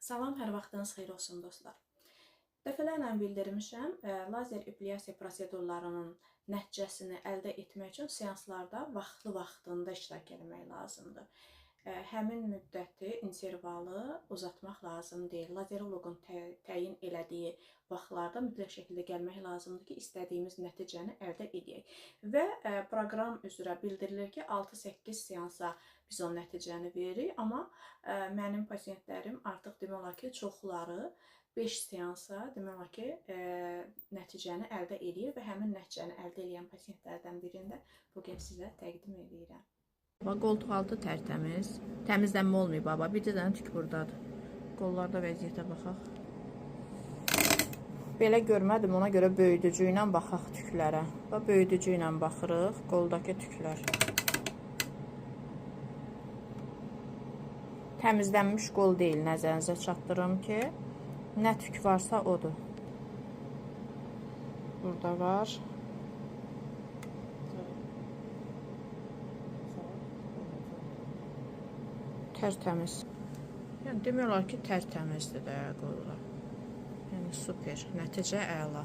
Salam, hər vaxtınız xeyir olsun dostlar. Dəfələrlə bildirmişəm, lazer epilyasiya prosedurlarının nəticəsini əldə etmək üçün seanslarda vaxtlı-vaxtında iştirak etmək lazımdır. Həmin müddəti, intervalı uzatmaq lazım deyil. Lazeroloqun təyin elədiyi vaxtlarda mütləq şəkildə gəlmək lazımdır ki, istədiyimiz nəticəni əldə edək. Və proqram üzrə bildirilir ki, 6-8 seansa biz o nəticəni veririk, amma mənim pasientlərim artıq demək olar ki, çoxları 5 seansa demək olar ki, nəticəni əldə edir və həmin nəticəni əldə edən pasientlərdən birini də bugün sizə təqdim edirəm. Bax, qoltuq altı tərtəmiz. Təmizlənmə olmayıb baba. Bir dənə tük buradadır. Qollarda vəziyyətə baxaq. Belə görmədim, ona görə böyüdücü ilə baxaq tüklərə. Bax, böyüdücü ilə baxırıq qoldakı tüklər. Təmizlənmiş qol deyil, nəzərinizə çatdırım ki, nə tük varsa odur. Burada var. Tərtəmiz. Yəni, demək olar ki, tərtəmizdir də qollar. Yəni, super. Nəticə əla.